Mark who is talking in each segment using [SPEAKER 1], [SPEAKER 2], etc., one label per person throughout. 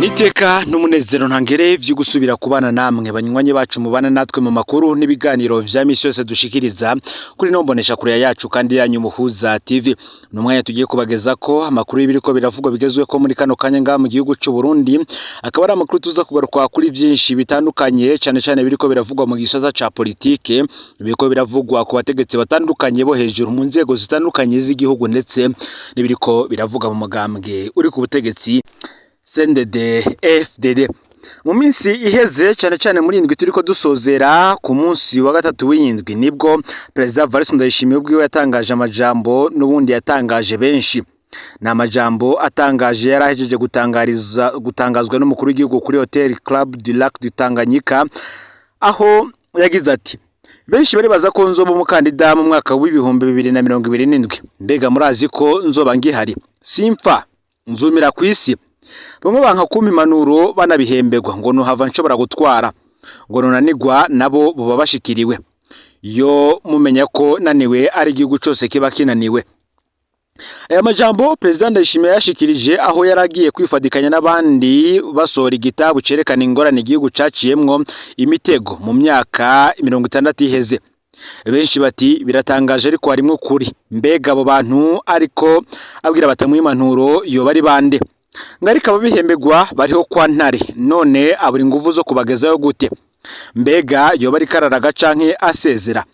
[SPEAKER 1] Niteka n'umunezero ntangere vyo gusubira kubana namwe, banywanyi bacu mubana natwe mu makuru n'ibiganiro vya misi yose dushikiriza kuri no mbonesha kure yacu kandi yanyu Muhuza TV. N'umwanya tugiye kubageza ko amakuru y'ibiriko biravugwa bigezwe ko muri kano kanya ngaha mu gihugu c'u Burundi, akaba ari amakuru tuza kugaruka kuri vyinshi bitandukanye, cane cane biriko biravugwa mu gisata ca politike, biriko biravugwa ku bategetsi batandukanye bo hejuru mu nzego zitandukanye z'igihugu, ndetse n'ibiriko biravuga mu mugambwe uri ku butegetsi CNDD FDD. Mu minsi iheze, cane cane muri indwi turiko dusozera, ku munsi wa gatatu w'indwi, nibwo Perezida Evariste Ndayishimiye ubwiwe yatangaje amajambo n'ubundi yatangaje benshi. Ni amajambo atangaje yari ahejeje gutangariza gutangazwa n'umukuru w'igihugu kuri Hotel Club du Lac du Tanganyika, aho yagize ati: "Benshi baribaza ko nzoba umukandida mu mwaka w'2027. Mbega murazi ko nzoba ngihari? Simfa, nzumira ku isi. Bamwe banka kumpa impanuro banabihemberwa ngo nuhava nshobora gutwara, ngo nunanigwa nabo boba bashikiriwe. Yo mumenya ko naniwe ari igihugu cose kiba kinaniwe." Aya majambo Perezida Ndayishimiye yashikirije aho yaragiye kwifadikanya n'abandi basohora igitabu cerekana ingorane igihugu caciyemwo, imitego mu myaka 60 iheze. Benshi bati biratangaje, ariko harimwo ukuri. Mbega abo bantu ariko abwira batamuha impanuro yoba ari bande? Ngo ariko ababihemberwa bariho kwa ntare, none abura inguvu zo kubagezayo gute? Mbega yoba ariko araraga canke asezera?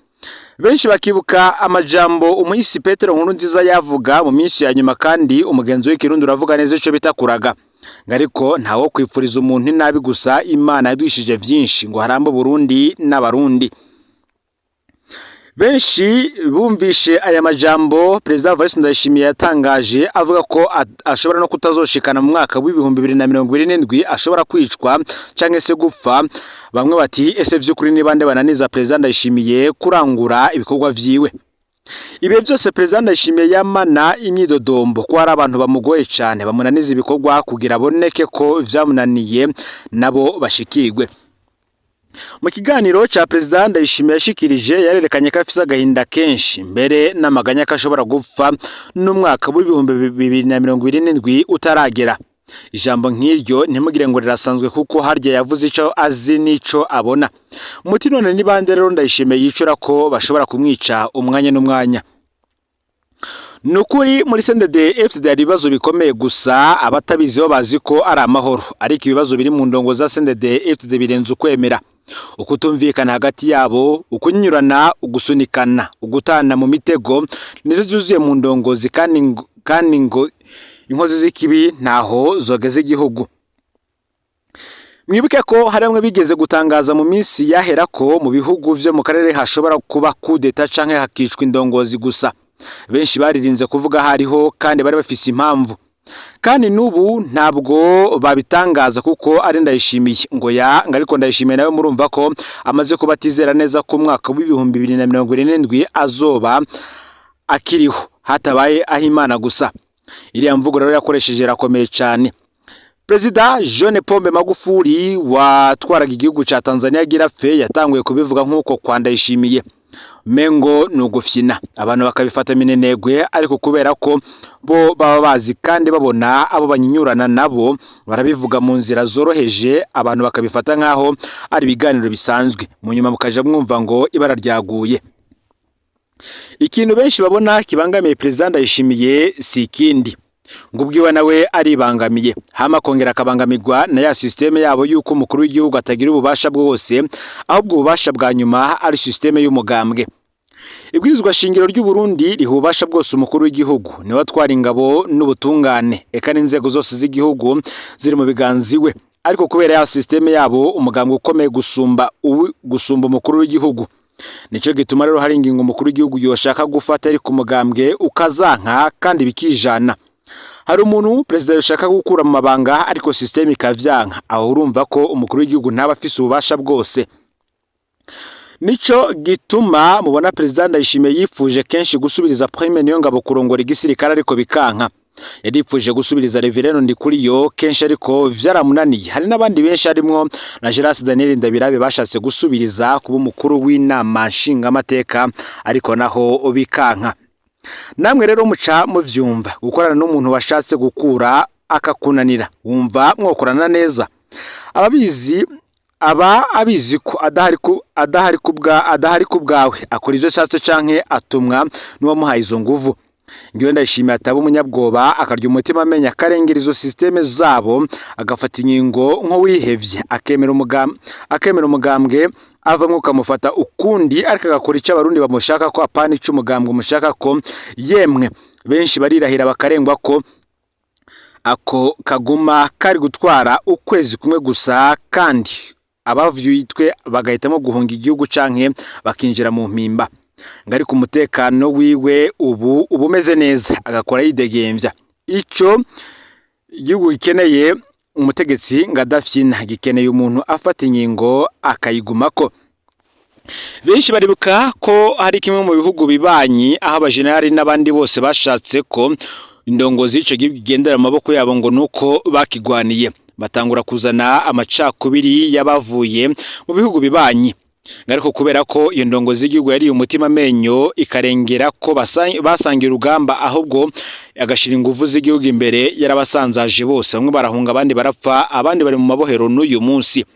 [SPEAKER 1] Benshi bakibuka amajambo umuhisi Petero Nkurunziza yavuga mu minsi ya nyuma, kandi umugenzi w'ikirundi uravuga neza ico bita kuraga. Ngo ariko ntawo kwipfuriza umuntu inabi, gusa Imana yaduhishije vyinshi, ngo harambe Burundi n'Abarundi. Benshi bumvishe aya majambo Perezida Evariste Ndayishimiye yatangaje avuga ko ashobora no kutazoshikana mu mwaka w'2027, ashobora kwicwa canke se gupfa. Bamwe bati: "Ese vy'ukuri ni bande bananiza Perezida Ndayishimiye kurangura ibikorwa vyiwe?" Ibihe byose Perezida Ndayishimiye yamana imyidodombo ko hari abantu bamugoye cane, bamunaniza ibikorwa kugira aboneke ko vyamunaniye nabo bashikirwe. Mu kiganiro ca Perezida Ndayishimiye yashikirije, yarerekanye ko afise agahinda kenshi, mbere n'amaganya ko ashobora gupfa n'umwaka w'2027 utaragera. Ijambo nk'iryo ntimugire ngo rirasanzwe, kuko harya yavuze ico azi n'ico abona. Muti none ni bande rero Ndayishimiye yicura ko bashobora kumwica umwanya n'umwanya? Nukuri muri CNDD FDD hari ibibazo bikomeye, gusa abatabizi bo bazi ko ari amahoro, ariko ibibazo biri mu ndongo za CNDD FDD birenze ukwemera. Ukutumvikana hagati yabo, ukunyurana, ugusunikana, ugutana mu mitego nizo zuzuye mu ndongozi, kandi ngo inkozi z'ikibi ntaho zogeza igihugu. Mwibuke ko hari bamwe bigeze gutangaza mu minsi yahera ko mu bihugu vyo mu karere hashobora kuba kudeta canke hakicwa indongozi, gusa benshi baririnze kuvuga hariho, kandi bari bafise impamvu, kandi n'ubu ntabwo babitangaza kuko ari Ndayishimiye. Ngo ya ngo ariko Ndayishimiye nawe murumva ko amaze kuba atizera neza ko umwaka w'2027 azoba akiriho, hatabaye aho Imana gusa. Iriya mvugo rero yakoresheje irakomeye cyane. Perezida John Pombe Magufuli watwaraga igihugu ca Tanzania agira apfe yatanguye kubivuga nk'uko kwa Ndayishimiye mengo ni ugufyina, abantu bakabifata minenegwe, ariko kubera ko bo baba bazi kandi babona abo banyinyurana nabo, barabivuga mu nzira zoroheje, abantu bakabifata nk'aho ari ibiganiro bisanzwe. Mu nyuma mukaja mwumva ngo ibara ryaguye. Ikintu benshi babona kibangamiye Perezida Ndayishimiye si ikindi, ngo ubwiwe nawe aribangamiye, hama akongera akabangamirwa na ya système yabo yuko umukuru w'igihugu atagira ububasha bwose, ahubwo ububasha bwa nyuma ari système y'umugambwe. Ibwirizwa shingiro ry'u Burundi riha ububasha bwose umukuru w'igihugu, niwe atwara ingabo n'ubutungane, eka n'inzego zose z'igihugu ziri mu biganza iwe. Ariko kubera ya système yabo, umugambwe ukomeye gusumba umukuru w'igihugu. Nico gituma rero hari ingingo umukuru w'igihugu yoshaka gufata, ariko umugambwe ukazanka kandi bikijana. Hari umuntu perezida yoshaka gukura mu mabanga, ariko système ikavyanka. Aho urumva ko umukuru w'igihugu ntaba afise ububasha bwose. Nico gituma mubona Perezida Ndayishimiye yifuje kenshi gusubiriza Prime Niyongabo kurongora igisirikare, ariko bikanka. Yarifuje gusubiriza Reverendo Ndikuriyo kenshi, ariko vyaramunaniye. Hari n'abandi benshi harimwo na Geras Daniel Ndabirabe bashatse gusubiriza kuba umukuru w'inama nshingamateka, ariko naho bikanka. Namwe rero muca muvyumva, gukorana n'umuntu washatse gukura Akakunanira, wumva mwokorana neza? Ababizi aba abizi ko adahari ku bwawe, akora ivyo ashatse canke atumwa n'uwamuhaye izo nguvu. Ngiwe Ndayishimiye ataba umunyabwoba, akarya umutima, amenya akarengera izo système zabo, agafata ingingo nk'uwihevye, akemera umugambwe avamwo ukamufata ukundi, ariko agakora icyo Abarundi bamushaka ko, apana ico umugambwe umushaka ko. Yemwe, benshi barirahira bakarengwa ko ako kaguma kari gutwara ukwezi kumwe gusa, kandi abavyitwe bagahitamo guhunga igihugu canke bakinjira mu mpimba. Ngo ariko umutekano wiwe ubu uba umeze neza, agakora yidegemvya. Ico igihugu gikeneye umutegetsi ngo adafyina, gikeneye umuntu afata ingingo akayigumako. Benshi baribuka ko hari kimwe mu bihugu bibanyi aho abajenerali n'abandi bose bashatse ko indongozi y'ico gihugu igendera mu maboko yabo, ngo nuko bakigwaniye, batangura kuzana amacakubiri y'abavuye mu bihugu bibanyi. Ariko kubera ko iyo ndongozi y'igihugu yariye umutima amenyo, ikarengera ko basangiye urugamba, ahubwo agashira inguvu z'igihugu imbere, yarabasanzaje bose. Bamwe barahunga, abandi barapfa, abandi bari mu mabohero n'uyu munsi.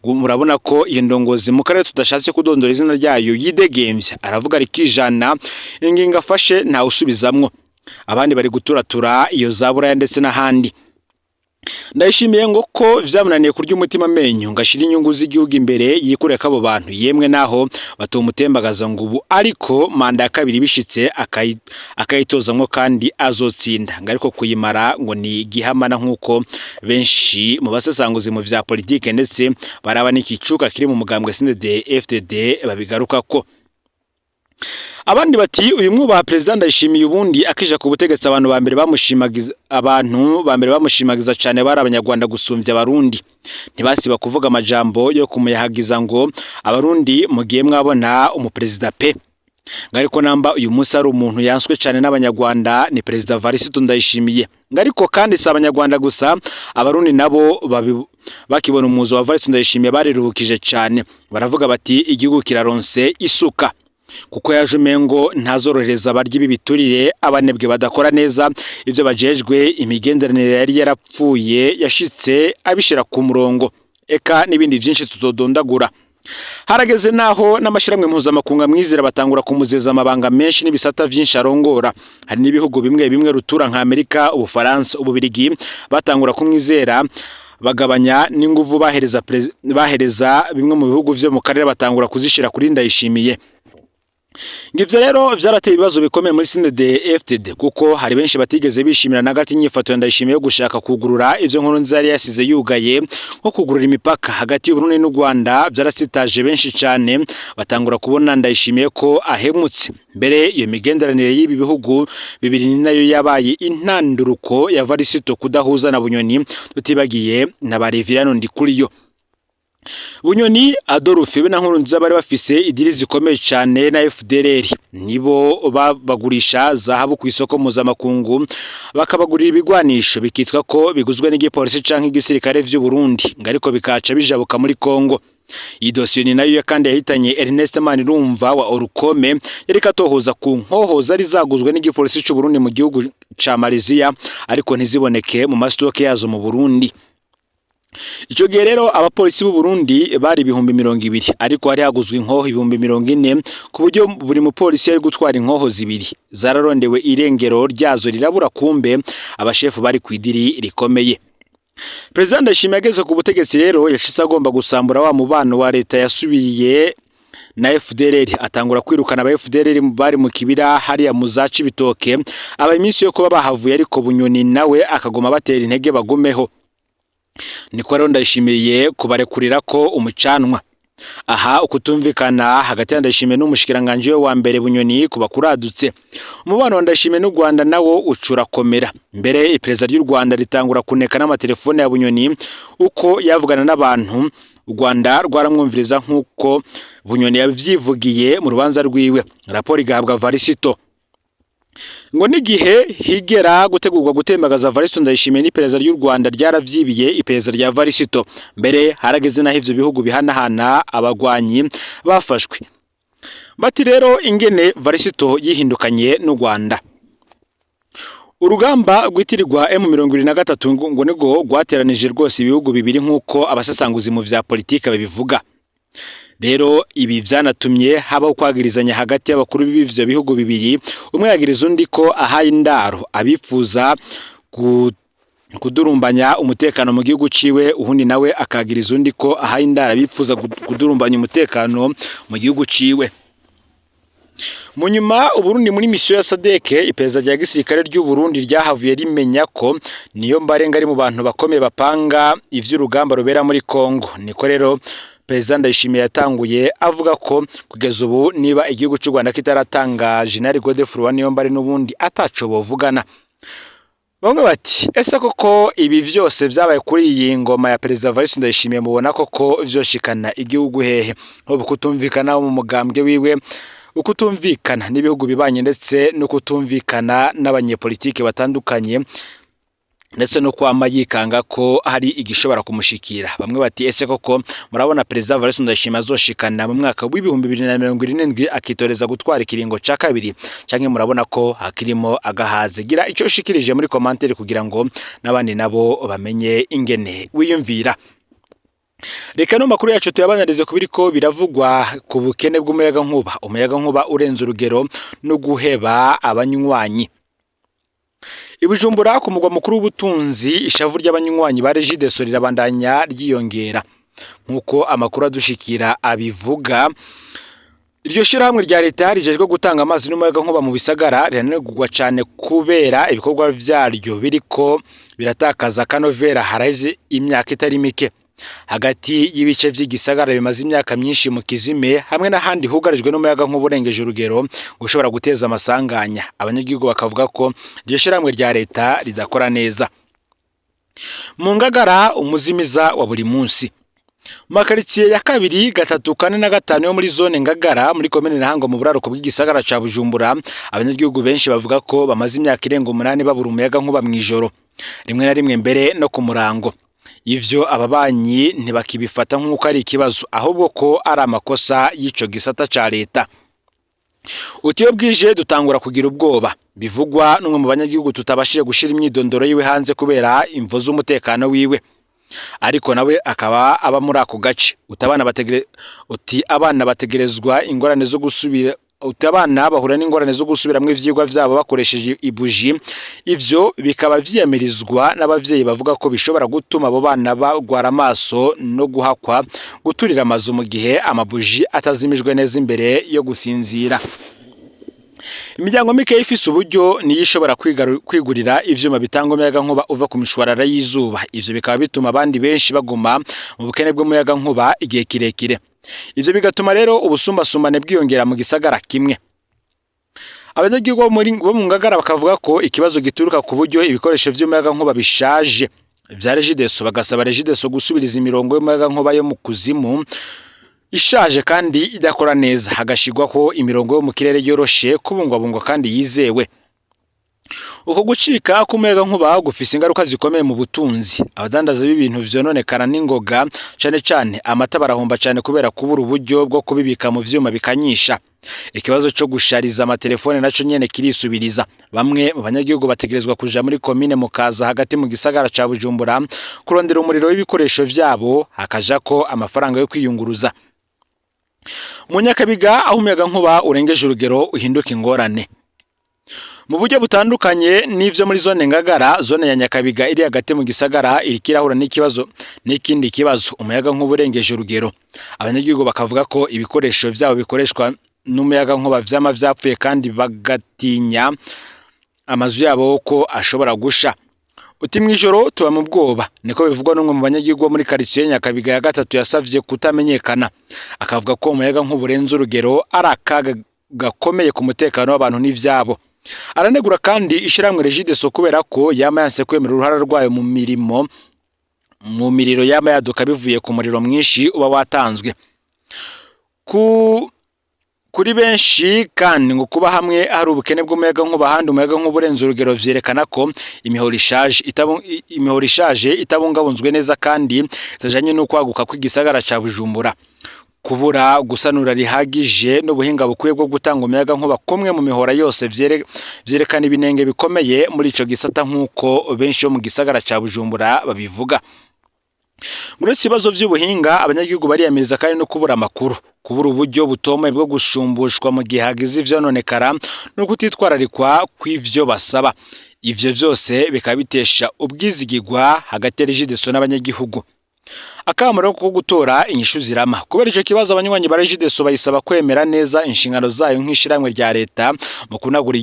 [SPEAKER 1] Murabona ko iyo ndongozi mu karere tudashatse kudondora izina ryayo yidegemvya, aravuga rikijana, ingingo afashe ntawusubizamwo. Abandi bari guturatura iyo za Buraya ndetse n'ahandi. Ndayishimiye ngo ko vyamunaniye kurya umutima amenyo ngo ashire inyungu z'igihugu imbere, yikure ko abo bantu, yemwe naho batomutembagaza ngo ubu, ariko manda ya kabiri bishitse akayitozamwo kandi azotsinda. Ngo ariko kuyimara ngo ni igihamana, nk'uko benshi mu basesanguzi mu vya politike ndetse baraba n'ikicuka kiri mu mugambwe CNDD FDD babigarukako. Abandi bati uyu mwubaha Perezida Ndayishimiye, ubundi akija ku butegetsi, abantu ba mbere bamushimagiza cyane bari Abanyarwanda gusumvya Abarundi. Ntibasiba kuvuga amajambo yo kumuyahagiza ngo Abarundi mugiye mwabona umuperezida pe. Ariko namba uyu munsi ari umuntu yanswe cyane n'Abanyarwanda, ni Perezida Varisito Ndayishimiye. Ariko kandi si Abanyarwanda gusa, Abarundi nabo bakibona umuzo wa Varisito Ndayishimiye bariruhukije cyane, baravuga bati igihugu kiraronse isuka, kuko yaje umengo ntazorohereza abarya ibi biturire, abanebwe badakora neza ivyo bajejwe. Imigenderanire yari yarapfuye yashitse abishira ku murongo, eka n'ibindi vyinshi tutodondagura. Harageze naho n'amashyirahamwe mpuzamakungu amwizera, batangura kumuzeza amabanga menshi n'ibisata vyinshi arongora. Hari n'ibihugu bimwe bimwe rutura nka Amerika, Ubufaransa, Ububirigi batangura kumwizera, bagabanya n'inguvu bahereza bimwe mu bihugu vyo mu karere, batangura kuzishira kuri Ndayishimiye. Ngivyo rero vyarateye ibibazo bikomeye muri CNDD FDD, kuko hari benshi batigeze bishimira na gato inyifato ya Ndayishimiye yo gushaka kugurura ivyo Nkurunziza yari yasize yugaye, nko kugurura imipaka hagati y'Uburundi n'u Rwanda. Vyarasitaje benshi cane, batangura kubona Ndayishimiye ko ahemutse. Mbere iyo migenderanire y'ibi bihugu bibiri ni nayo yabaye intanduruko ya Varisito kudahuza na Bunyoni, tutibagiye na ba Reverien Ndikuriyo. Bunyoni Adolphe be na Nkurunziza bari bafise idiri zikomeye cyane na FDLR, nibo bagurisha zahabu ku isoko mpuzamakungu, bakabagurira ibigwanisho bikitwa ko biguzwe n'igipolisi canke igisirikare vy'u Burundi, ngo ariko bikaca bijabuka muri Kongo. Iyi dosiye ni nayo kandi yahitanye Ernest Manirumva wa Orukome, yariko atohoza ku nkoho zari zaguzwe n'igipolisi c'u Burundi mu gihugu ca Malaysia, ariko ntiziboneke mu mastoke yazo mu Burundi. Ico gihe rero abapolisi b'u Burundi bari 20,000, ariko hari haguzwe inkoho 40,000, ku buryo buri mupolisi yari gutwara inkoho zibiri. Zararondewe, irengero ryazo rirabura, kumbe abashefu bari kw'idiri rikomeye. Perezida Ndayishimiye ageze ku butegetsi rero, yashitse agomba gusambura wa mubano wa leta yasubiriye na FDLR, atangura kwirukana aba FDLR bari mu kibira hariya mu za Cibitoke, aba iminsi yo kuba bahavuye, ariko Bunyoni nawe akaguma batera intege bagumeho. Niko rero Ndayishimiye kubarekurira ko umucanwa. Aha ukutumvikana hagati ya Ndayishimiye n'umushikiranganje we wa mbere Bunyoni kuba kuradutse. Umubano wa Ndayishimiye n'u Rwanda nawo ucurakomera. Mbere iperereza ry'u Rwanda ritangura kuneka n'amatelefone ya Bunyoni uko yavugana n'abantu. U Rwanda rwaramwumviriza, nk'uko Bunyoni yavyivugiye mu rubanza rwiwe, raporo igahabwa Varisito. Ngo n'igihe higera gutegurwa gutembagaza Varisito Ndayishimiye, n'iperereza ry'u Rwanda ryaravyibiye iperereza rya Varisito. Mbere harageze naho ivyo bihugu bihanahana abagwanyi bafashwe. Bati rero ingene Varisito yihindukanye n'u Rwanda. Urugamba rwitirirwa M23 ngo nirwo rwateranije rwose ibihugu bibiri, nk'uko abasesanguzi mu vya politike babivuga. Rero ibi vyanatumye habaho kwagirizanya hagati y'abakuru b'ivyo bihugu bibiri, umwe yagiriza undi ko ahaye indaro abifuza kudurumbanya umutekano mu gihugu ciwe, uwundi nawe akagiriza undi ko ahaye indaro abifuza kudurumbanya umutekano mu gihugu ciwe. Mu nyuma Uburundi muri misiyo ya SADC, iperereza rya gisirikare ry'u Burundi ryahavuye rimenya ko Niyombare ari mu bantu bakomeye bapanga ivy'urugamba rubera muri Congo. Niko rero Perezida Ndayishimiye yatanguye avuga ko kugeza ubu niba igihugu cy'u Rwanda kitaratanga General Godefroid Niyombare, n'ubundi ataco bovugana. Bamwe bati: "Ese koko ibi vyose vyabaye kuri iyi ngoma ya Perezida Evariste Ndayishimiye, mubona koko vyoshikana igihugu hehe?" Hoba kutumvikana mu mugambwe wiwe, ukutumvikana n'ibihugu bibanye, ndetse no kutumvikana n'abanyepolitike batandukanye, ndetse no kwama yikanga ko hari igishobora kumushikira. Bamwe bati: "Ese koko murabona Perezida Evariste Ndayishimiye azoshikana mu mwaka w'2077 akitoreza gutwara ikiringo ca kabiri, canke murabona ko hakirimo agahaze?" Gira ico ushikirije muri commentaire kugira ngo n'abandi nabo bamenye ingene wiyumvira. Reka no makuru yacu tuyabanarize kubiriko biravugwa ku bukene bw'umuyagankuba, umuyagankuba urenze urugero no guheba abanywanyi. I Bujumbura, ku mugwa mukuru w'ubutunzi, ishavu ry'abanywanyi ba Regideso rirabandanya ryiyongera. Nk'uko amakuru adushikira abivuga, iryo shirahamwe rya leta rijejwe gutanga amazi n'umuyagankuba mu bisagara riranegurwa cane kubera ibikorwa vyaryo biriko biratakaza akanovera haraheze imyaka itari mike. Hagati y'ibice vy'igisagara bimaze imyaka myinshi mu kizime hamwe n'ahandi hugarijwe n'umuyagankuba urengeje urugero ushobora guteza amasanganya, abanyagihugu bakavuga ko iryo shirahamwe rya leta ridakora neza. Mu Ngagara, umuzimiza wa buri munsi. Mu makaritsiye ya kabiri, gatatu, kane na gatanu yo muri zone Ngagara muri komine Ntahangwa mu buraruko bw'igisagara ca Bujumbura, abanyagihugu benshi bavuga ko bamaze imyaka irenga 8 babura umuyagankuba mw'ijoro, rimwe na rimwe mbere no ku murango. Ivyo ababanyi ntibakibifata nk'uko ari ikibazo, ahubwo ko ari amakosa y'ico gisata ca leta. Uti: "Iyo bwije dutangura kugira ubwoba", bivugwa n'umwe mu banyagihugu tutabashije gushira imyidondoro yiwe hanze kubera imvo z'umutekano wiwe, ariko nawe akaba aba muri ako gace. Uti abana bategerezwa ingorane zo gusubira, uti abana bahura n'ingorane zo gusubiramwo ivyigwa vyabo bakoresheje ibuji. Ivyo bikaba vyiyamirizwa n'abavyeyi bavuga ko bishobora gutuma abo bana bagwara amaso no guhakwa guturira amazu mu gihe amabuji atazimijwe neza imbere yo gusinzira. Imiryango mike ifise uburyo niyo ishobora kwigurira ivyuma bitanga umuyagankuba uva ku mishwarara y'izuba. Ivyo bikaba bituma abandi benshi baguma mu bukene bw'umuyagankuba igihe kirekire. Ivyo bigatuma rero ubusumbasumbane bwiyongera mu gisagara kimwe. Abanyagihugu bo mu Ngagara bakavuga ko ikibazo gituruka ku buryo ibikoresho vy'umuyagankuba bishaje vya Regideso, bagasaba Regideso gusubiriza imirongo y'umuyagankuba yo mu kuzimu ishaje kandi idakora neza, hagashirwaho imirongo yo mu kirere yoroshe kubungwabungwa kandi yizewe. Uko gucika k'umuyagankuba gufise ingaruka zikomeye mu butunzi. Abadandaza b'ibintu vyononekara n'ingoga, cane cane amata, barahomba cane kubera kubura uburyo bwo kubibika mu vyuma bikanyisha. Ikibazo co gushariza amatelefone naco nyene kirisubiriza. Bamwe mu banyagihugu bategerezwa kuja muri komine Mukaza hagati mu gisagara ca Bujumbura kurondera umuriro w'ibikoresho vyabo, hakajako amafaranga yo kwiyunguruza. Mu Nyakabiga, aho umuyagankuba urengeje urugero uhinduka ingorane mu buryo butandukanye n'ivyo muri zone Ngagara, zone ya Nyakabiga iri hagati mu gisagara iriko irahura n'ikibazo, n'ikindi kibazo: umuyagankuba urengeje urugero. Abanyagihugu bakavuga ko ibikoresho vyabo bikoreshwa n'umuyagankuba vyama vyapfuye, kandi bagatinya amazu yabo ko ashobora gusha. Uti: "Mw'ijoro tuba mu bwoba", niko bivugwa n'umwe mu banyagihugu bo muri quartier Nyakabiga ya gatatu yasavye kutamenyekana. Akavuga ko umuyagankuba urenze urugero ari akaga gakomeye ku mutekano w'abantu n'ivyabo. Aranegura kandi ishirahamwe Regideso kubera ko yama yanse kwemera uruhara rwayo mu miriro yama yaduka bivuye ku muriro mwinshi uba watanzwe. Kuri benshi kandi, ngo kuba hamwe hari ubukene bw'umuyagankuba, ahandi umuyagankuba urenze urugero, vyerekana ko imihoro ishaje itabungabunzwe neza kandi itajanye no kwaguka kw'igisagara ca Bujumbura. Kubura gusanura rihagije n'ubuhinga bukwiye bwo gutanga umuyaga nkuba kumwe mu mihora yose vyerekana ibinenge bikomeye muri ico gisata, nk'uko benshi bo mu gisagara ca Bujumbura babivuga. Uretse ibibazo vy'ubuhinga, abanyagihugu bariyamiriza kandi no kubura amakuru, kubura uburyo butomoye bwo gushumbushwa mu gihe hagize ivyononekara no kutitwararikwa kw'ivyo basaba. Ivyo vyose bikaba bitesha ubwizigirwa hagati ya Regideso n'abanyagihugu. Akamo rero ko gutora inyishu zirama kubera ico kibazo, abanywanyi ba Regideso bayisaba kwemera neza inshingano zayo nk'ishirahamwe rya leta mu kunagura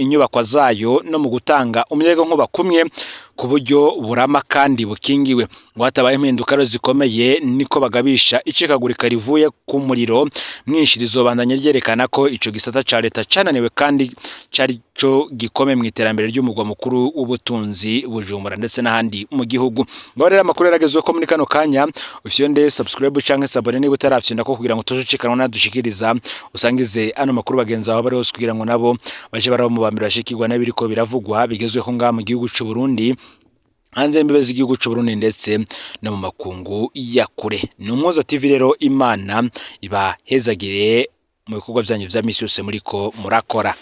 [SPEAKER 1] inyubakwa zayo no mu gutanga umuyaga nkuba kumwe ku buryo burama kandi bukingiwe. Ngo hatabaye impinduka rero zikomeye, niko bagabisha, icikagurika rivuye ku muriro mwinshi rizobandanya ryerekana ko ico gisata ca leta cananiwe kandi cari co gikomeye mu iterambere ry'umugwa mukuru w'ubutunzi Bujumbura ndetse n'ahandi mu gihugu. Ngaho rero amakuru yaragezweho ko muri kano kanya. Ufyonde subscribe canke s'abonner niba utarafyonda ko kugira ngo tuzucikanwa nadushikiriza. Usangize ano makuru bagenzi bawe bari hose kugira ngo nabo baje baraba mu bambere bashikirwa n'ibiriko biravugwa bigezweho ngaha mu gihugu c'u Burundi, hanze y'imbibe z'igihugu c'u Burundi ndetse no mu makungu ya kure. Ni Umwoza TV rero, Imana ibahezagire mu bikorwa vyanyu vya misi yose muriko murakora.